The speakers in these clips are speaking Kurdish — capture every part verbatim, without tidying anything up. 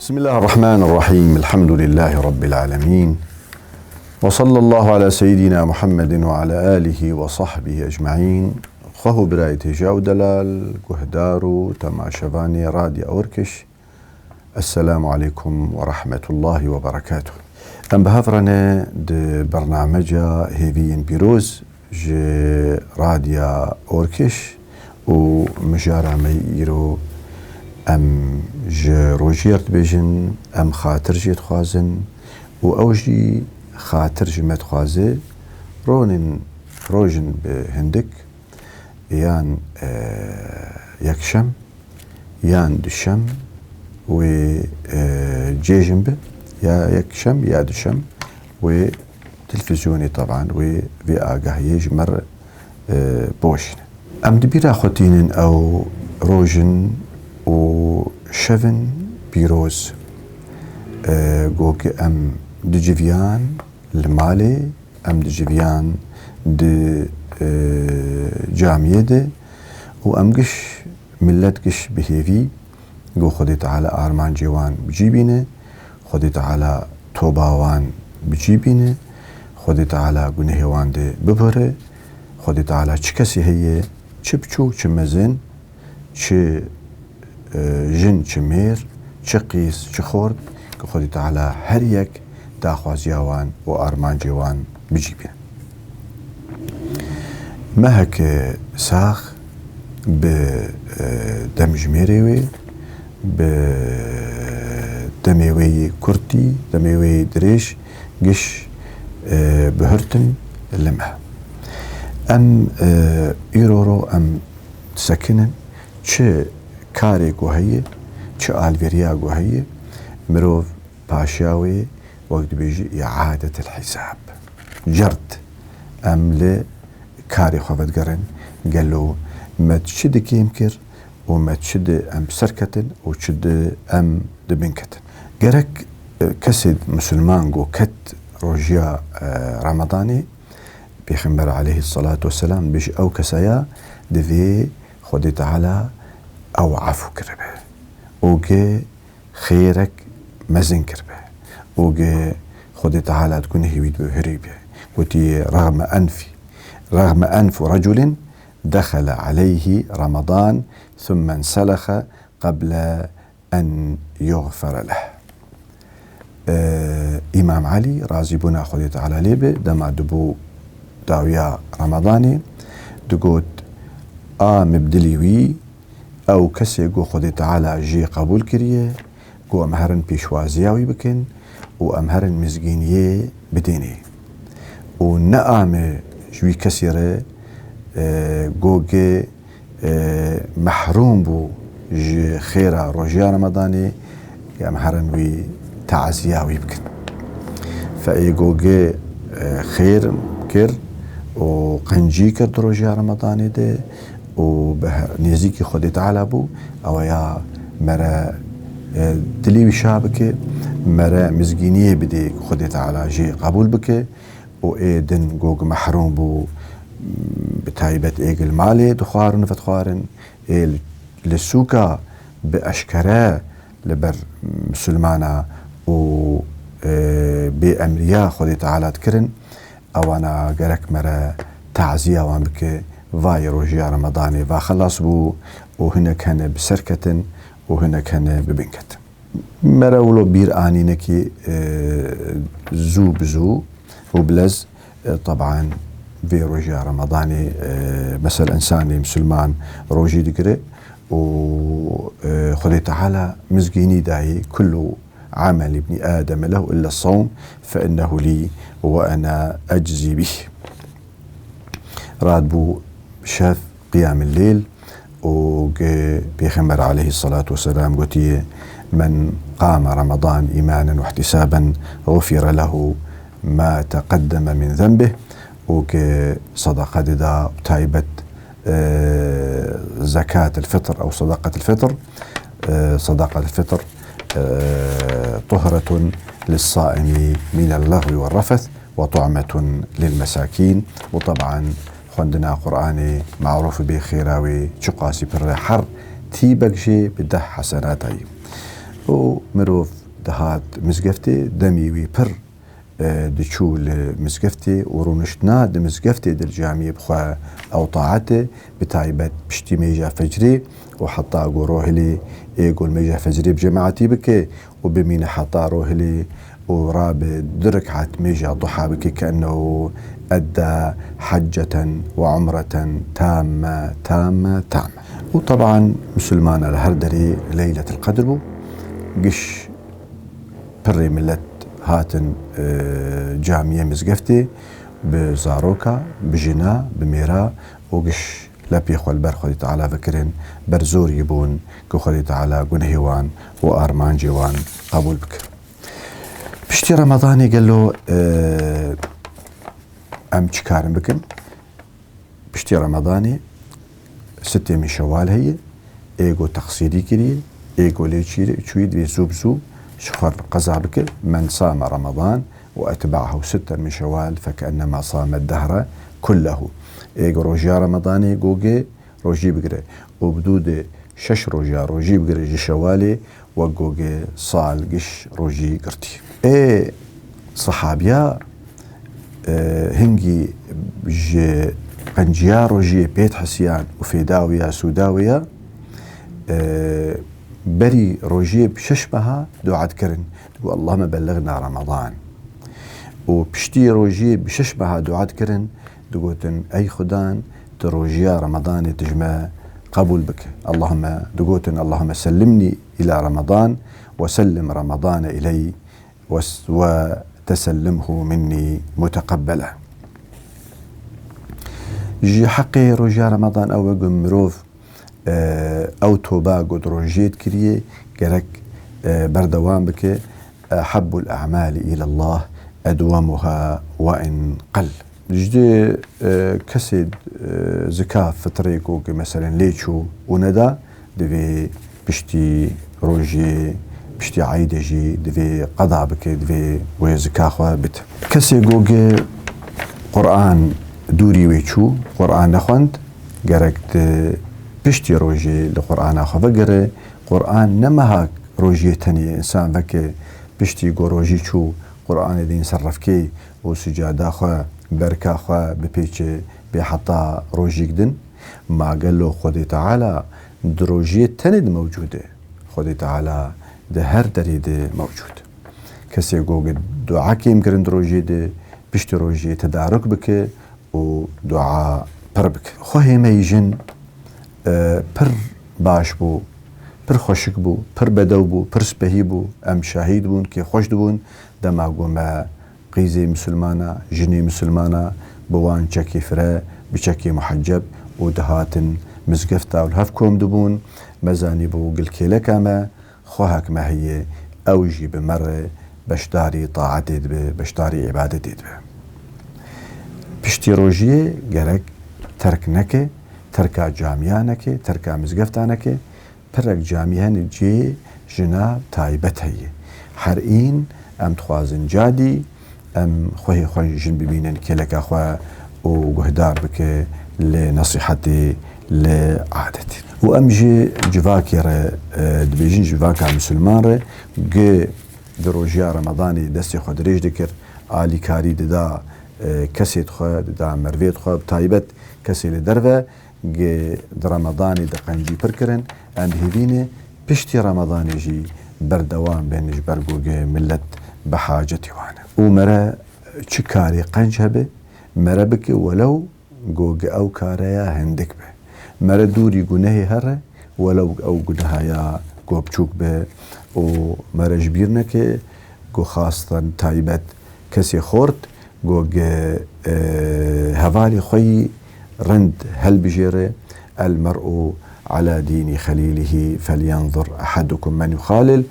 بسم الله الرحمن الرحيم. الحمد لله رب العالمين. وصلى الله على سيدنا محمد وعلى آله وصحبه أجمعين. Xweho birayê têja û delal, guhdar û temaşevanê Radya Orkiş, Esselamu aleykum ve rahmetullahi ve berekatuh. Em bi hev re ne di bernameca Hêviyên Pîroz ji Radya Orkiş û mijara me yî îro em ji rojiyê re dibêjin, em xatir jê dixwazin û ew jî xatir ji me dixwaze, ronin, rojin bi hindik, yan, e, yekşem, yan duşem wê, e, cêjin bi, ya yekşem ya duşem wê televîzyonê, teban wê vê agahiyê ji me re, e, biweşîne. Em di bîra xwe tînin ew rojin û şevin pîroz, e, go ki em diciviyan li malê, em diciviyan di, e, camiyê de û em giş, milet giş bi hêvî go Xwedê Teala armancê wan bi cî bîne, Xwedê Teala toba wan bi cî bîne, Xwedê Teala gunehê wan dê bibire, Xwedê Teala çi kesî heye, çi biçûk, çi mezin, çi, e, jin, çi mêr, çi qîz, çi xort, ki Xwedê Teala her yek daxwaziya wan û armancê wan bicîbîne. Meheke sax bi, e, demjimêrê wê, bi demê wê yê kurtî, demê wê yê dirêj, giş, e, bihurtin li me. Em, e, îro ro em disekinin, çi karê ku heye, çi alvêriya ku heye, mirov paşiya wê, wek dibêjî, îadetel hîsab. Cert, em li karê xwe vedigerin, gelo me çi di kêm kir û me çi di em bi ser ketin û çi di em di bin ketin. Gerek, e, kesê misilman ku ket rojiya, e, Ramadanê, Pêxember aleyhisselatu vesselam dibêje, ew kesaya divê Xwedê Teala ew efû kiribe. Û gê xêrek mezin kiribe. Û gê Xwedê Teala di gunehê wî de bihurîbe. Gotiye, "Rexme enfî, rexme enfu reculin dexele aleyhi Ramadan, thumme enselexe qeble en yuxfere leh." Ee, Îmam Elî, razîbûna Xwedê Teala lê be, dema dibû dawiya Ramadanê, digot, "A mibdilî wî, ew kesê ku Xwedê Teala jê qebûl kiriye, ku em herin pêşwaziya wî bikin û em herin mizgîniyê bidênê." Û ne ame ji wî kesî re, e, gogê, e, mehrûm bû ji xêra rojiya Ramadanê, em herin wî taziya wî bikin. Fe ê gogê, e, xêr kir û qencî kir di rojiya Ramadanê de û bi he-, nêzîkî Xwedê Teala bû, ew ya mere, e, dilî wî şa bike, mere mizgîniyê bidê ku Xwedê Teala jê qebûl bike û ê din gog mehrûm bû, bi taybet ê gil malê dixwarin û vedixwarin, ê li, li sûka bi eşkere li ber misilmana û, e, bê emriya Xwedê Teala dikirin, ewana gerek mere taziya wan bike, vay rojiya Ramadanê va xelas bû û hinek hene bi ser ketin û hinek hene bi bin ketin. Mere wilo bîr anînekî, e, zû bi zû û bilez, e, teban vê rojiya Ramadanê, e, mesela însanê misilman rojî digire û, e, Xwedê Teala mizgînî dayê, "Kullu amel ibnî Adem lehu illa sawm fe innehu lî ve ena eczî bih." Radbû şev qiyamil leyl û ge-, Pêxember aleyhissalatu vesselam gotiye, "Men qame Ramadan îmanen ve ihtisaben, gufire lehu ma teqeddeme min zenbih." Û ke sedeqa dida, bi taybet, e, zekat el-fitr ew sedeqet el-fitr, e, sedeqet el-fitr, e, tuhretun lis-saimi minel lagwi ve refeth ve tu'metun lil-mesakîn. Û teban xwendina Qur'anê, marûf bê xêra wê çiqasî pir e, her tîbek jê bi deh hesenata yî. û mirov dihat mizgeftê, demî wî pir, e, diçû li mizgeftê û rûniştina di mizgeftê di li camiyê bi xwe ew taetê, bi taybet piştî mêja fecrê û heta ku rohilê ê ku li mêja fecrê bi cemaetî bike û bimîne heta rohilê û rabe du rekat mêja duha bike, ke ennehu edda hecceten ve umreten tamme, tamme, tamme. Û teban misilmana li her derê Leyletil Qedr bû. Giş pirrê millet hatin, e, camiye mizgeftê, bi zaroka, bi jina, bi mêra û giş lepê xwe li ber Xwedê Teala vekirin, ber zorî bûn ku Xwedê Teala gunehê wan û armancê wan qebûl bike. Piştî Remadanê gelo, e, em çi karin bikin? Piştî Remadanê sitê min Şewal heye, ê go texsîrî kiriye, ê go lê çîre-, çûyî divê zû bi zû ji xwe re qeza bike. Men same Remadan ve etba'ahu sitten min Şewal fekennema same dehre kullehu. Ê go rojiya Remadanê gogê rojî bigire û bi dû de şeş rojiya rojî bigire ji Şewalê, wek gogê sal giş rojî girtî. Ê sehabiya, e, hingî ji qenciya rojiyê pê dihisiyan û fêda wê ya, sûda wê ya, e, berî rojiyê bi şeş meha dua dikirin. Digot, "Allahümme bellighna Ramadan." Û piştî rojiyê bi şeş meha dua dikirin, digotin, "Ey Xudan, tu rojiya Ramadanê tu ji me qebûl bike." Allahümme, digotin, "Allahümme sellimni ila Ramadan ve sellim Ramadane iley ve s-, ve tesellimhu minni muteqebbele." Ji heqê rojiya Ramadan ew e ku mirov, e, ew toba ku di rojiyê dikiriye, gerek, e, berdewam bike. Ehabbul a'mali ilallah edwamuha ve in qal. Ji, e, kesê, e, zika fitrê ku, ku meselen lê çû û neda, divê piştî rojê, piştî eydê jî divê qeda bike, divê wê zika xwe bide. Kesê ku, ku Quran dûrî wê çû, Quran nexwend, gerek di piştî rojê li Qurana xwe vegere. Quran ne meha rojiyê tenê, însan veke piştî ku rojî çû, Quranê dîn ser refkê û sicada xwe, berka xwe bipêçe bê heta rojîk din. Ma gelo Xwedê Teala di rojiyê tenê de mewcûd e? Xwedê Teala di her derê de mewcûd. Kesê ku dua kêm kirin di rojiyê de, piştî rojiyê tedaruk bike û dua pir bike. Xwehê me yî jin, e, pir baş bû, pir xweşik bû, pir bedew bû, pir spehî bû. Em şahîd bûn, kêfxweş dibûn, dema ku me qîzê misilmana, jinê misilmana bi wan çekê fire, bi çekê muheceb û dihatin mizgefta û li hev kom dibûn. Me zanîbû gilkêleka me, xwehek me heye, ew jî bi me re beşdarî taetê dibe, beşdarî îbadetê dibe. Piştî rojiyê gerek terk neke, terka camiya neke, terka mizgefta neke. Pirek camî hene cihê jina taybet heye. Her în em dixwazin cadî, em xwehê xwe jin bibînin kêleka xwe û guhdar bike li nesîhetê, li adetê. Û em ji civakê re, e, dibêjin, civaka misilman re, gi di rojiya Remadanê destê xwe dirêj dikir, alîkarî dida, e, kesê xwe, dida mervê xwe, bi taybet kesê li derve, gi di Remadanê de qencî pir kirin, em hêvî ne piştî Remadanê jî berdewam bin, ji ber ku gi millet bi hacetê wan e. Û mere çi karê qenc hebe, mere bike welew ku gi ew kare ya hindik be. Mere dûrî gunehê here, welew ew guneha ya ku biçûk be û mere ji bîr neke ku xastan taybet kesê xort ku gi, e, hevalê xwe yî rind helbijêre, "El mer'u ala dînî xelîlihî felyenzur ehadukum men yuxalil."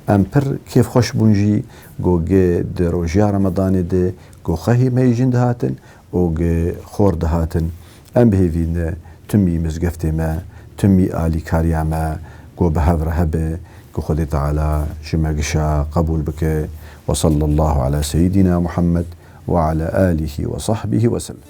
Em pir kêfxweş bûn jî ku gi di rojiya Remadanê de ku xwehê me yî jin dihatin û gi xor dihatin. Em bi hêvî ne timî mizgeftê me, timî alîkariya me ku bi hev re hebe, ku Xwedê Teala ji me gişa qebûl bike. Ve sallallahu ala seyyidina Muhammed ve ala alihi ve sahbihi ve sellem.